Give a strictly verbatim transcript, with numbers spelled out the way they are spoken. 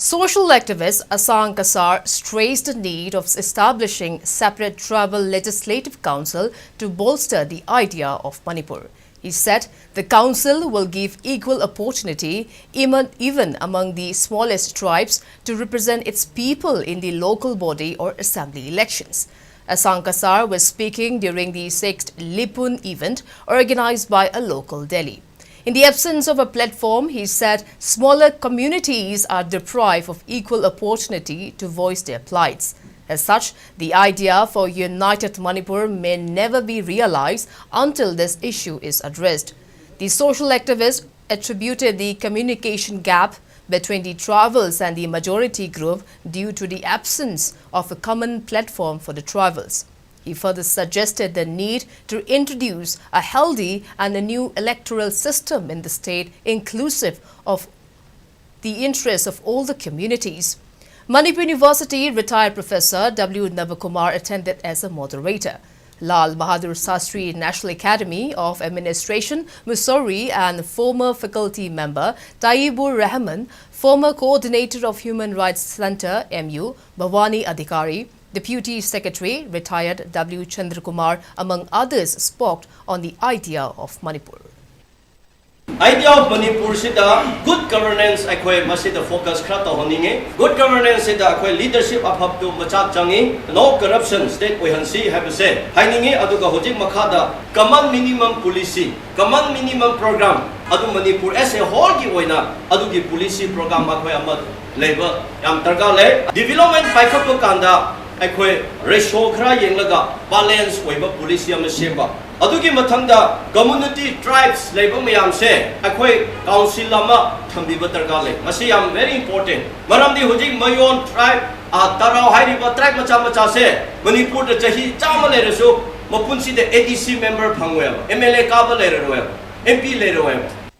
Social activist Asang Kasar stressed the need of establishing separate tribal legislative council to bolster the idea of Manipur. He said the council will give equal opportunity, even, even among the smallest tribes, to represent its people in the local body or assembly elections. Asang Kasar was speaking during the sixth Lipun event organized by a local Delhi. In the absence of a platform, he said smaller communities are deprived of equal opportunity to voice their plights. As such, the idea for United Manipur may never be realized until this issue is addressed. The social activist attributed the communication gap between the tribals and the majority group due to the absence of a common platform for the tribals. He further suggested the need to introduce a healthy and a new electoral system in the state, inclusive of the interests of all the communities. Manipur University retired Professor W Navakumar attended as a moderator. Lal Bahadur Shastri National Academy of Administration, Mussoorie, and former faculty member Taibur Rahman, former coordinator of Human Rights Center, M U, Bhavani Adhikari, Deputy Secretary, retired W Chandrakumar, among others, spoke on the idea of Manipur. Idea of Manipur ꯁꯤꯗ good governance ꯑꯩꯈꯣꯏ ꯃꯁꯤꯗ focus ꯈꯔ ꯇꯧꯍꯟꯅꯤꯡꯉꯤ꯫ Good governance ꯁꯤꯗ ꯑꯩꯈꯣꯏ leadership ꯑꯐꯕꯗꯨ ꯃꯆꯥꯛ ꯆꯪꯉꯤ꯫ No corruption state ꯑꯣꯏꯍꯟꯁꯤ ꯍꯥꯏꯕꯁꯦ ꯍꯥꯏꯅꯤꯡꯉꯤ꯫ ꯑꯗꯨꯒ ꯍꯧꯖꯤꯛ ꯃꯈꯥꯗ common minimum policy, common minimum program ꯑꯗꯨ Manipur as a whole ꯒꯤ ꯑꯣꯏꯅ ꯑꯗꯨꯒꯤ policy program ꯑꯩꯈꯣꯏ ꯑꯃ ꯂꯩꯕ ꯌꯥꯝ ꯗꯔꯀꯥꯔ ꯂꯩ꯫ Development ꯄꯥꯏꯈꯠꯄ ꯀꯥꯟꯗ ꯑꯩꯈꯣꯏ ratio ꯈꯔ ꯌꯦꯡꯂꯒ balance ꯑꯣꯏꯕ policy ꯑꯃ ꯁꯦꯝꯕ꯫ ꯑꯗꯨꯒꯤ ꯃꯊꯪꯗ community tribes ꯂꯩꯕ ꯃꯌꯥꯝꯁꯦ ꯑꯩꯈꯣꯏ council ꯑꯃ ꯊꯝꯕꯤꯕ ꯗꯔꯀꯥꯔ ꯂꯩ꯫ ꯃꯁꯤ ꯌꯥꯝ very important꯫ ꯃꯔꯝꯗꯤ ꯍꯧꯖꯤꯛ ꯃꯌꯣꯟ tribe, ꯑ, ꯇꯔꯥꯎ ꯍꯥꯏꯔꯤꯕ tribe ꯃꯆꯥ ꯃꯆꯥꯁꯦ ꯃꯅꯤꯄꯨꯔꯗ ꯆꯍꯤ ꯆꯥꯝꯃ ꯂꯩꯔꯁꯨ ꯃꯄꯨꯟꯁꯤꯗ A D C member ꯐꯪꯉꯣꯏꯕ, M L A ꯀꯥꯕ ꯂꯩꯔꯔꯣꯏꯕ, M P ꯂꯩꯔꯔꯣꯏꯕ꯫